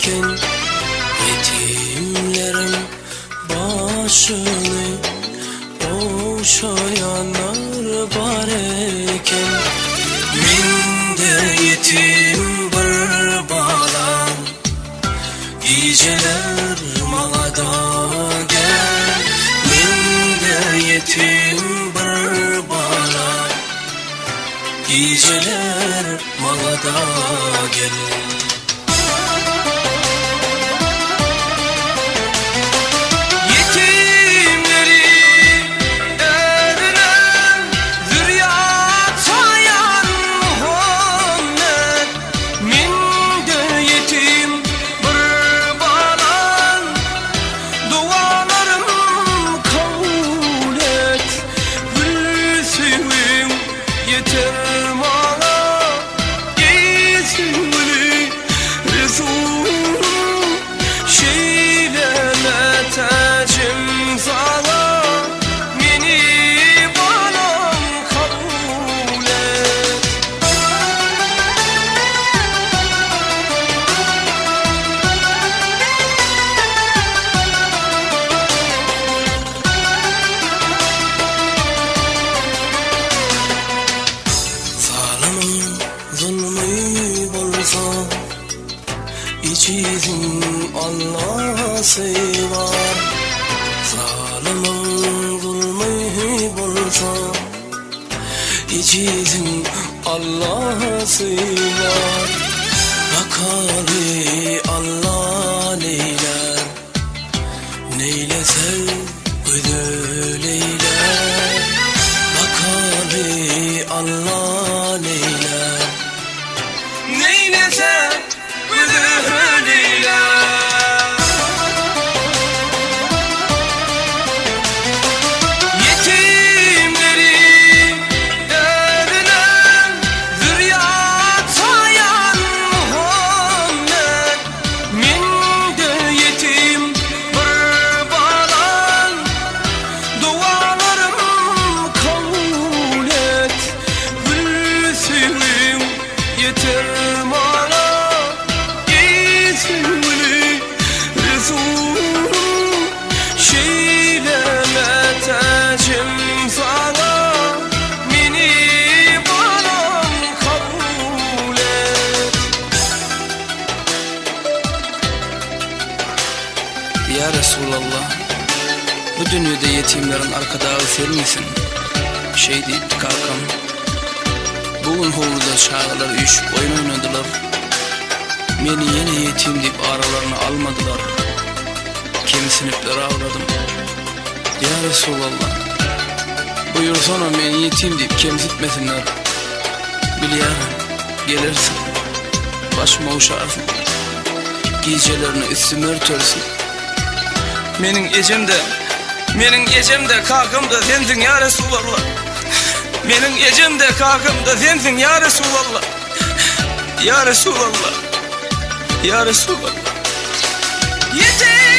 eken Ýetimleriň başyny ogşaýanlar bar eken Mende ýetim bir balam Gijeler maňa-da gel Mende ýetim bir balam Gijeler maňa-da gel. Ýetimleri özüne zürýat saýan Muhammet Mende ýetim bir balam Dogalarym kabul et Gül söýgüň ýeter maňa Eý söýgüli Resulym Şeýle mätäjim saňa Meni balam kabul et. Zalymyň zulmy bolsa, Ejiziň Allasy bar. Zalymyň zulmy bolsa, Ejiziň Allasy bar. Bakaly Alla neýlär, Neýlese gözel eýlär. Bakaly Alla neýlär, Neýlese gözel eýlär. Ýetimleri özüne zürýat saýan Muhammet Mende ýetim bir balam Dogalarym kabul et Gül söýgüň ýeter maňa Eý söýgüli Resulym Şeýle mätäjim saňa Meni balam kabul et. Ýa Resulallah, bu dünýede ýetimleriň arkadagy senmisiň? Şeý diýipdi kakam. Bu gün howluda çagalar üýşüp oýun oýnadylar. Meni ýene ýetim diýip aralaryna almadylar. Kemsinipler agladym. Ýa Resulallah, buýursana meni ýetim diýip kemsitmesinler. Bilýärin, gelersiň. Başymy ogşarsyň. Gijelerine üstümi örtersiň. Meniň ejem-de, meniň ejem-de, kakam-da sensiň, ýa Resulallah. Meniň ejem-de, kakam-da sensiň, ýa Resulallah. Ýa Resulallah. Ýa Resulallah. Ýetim!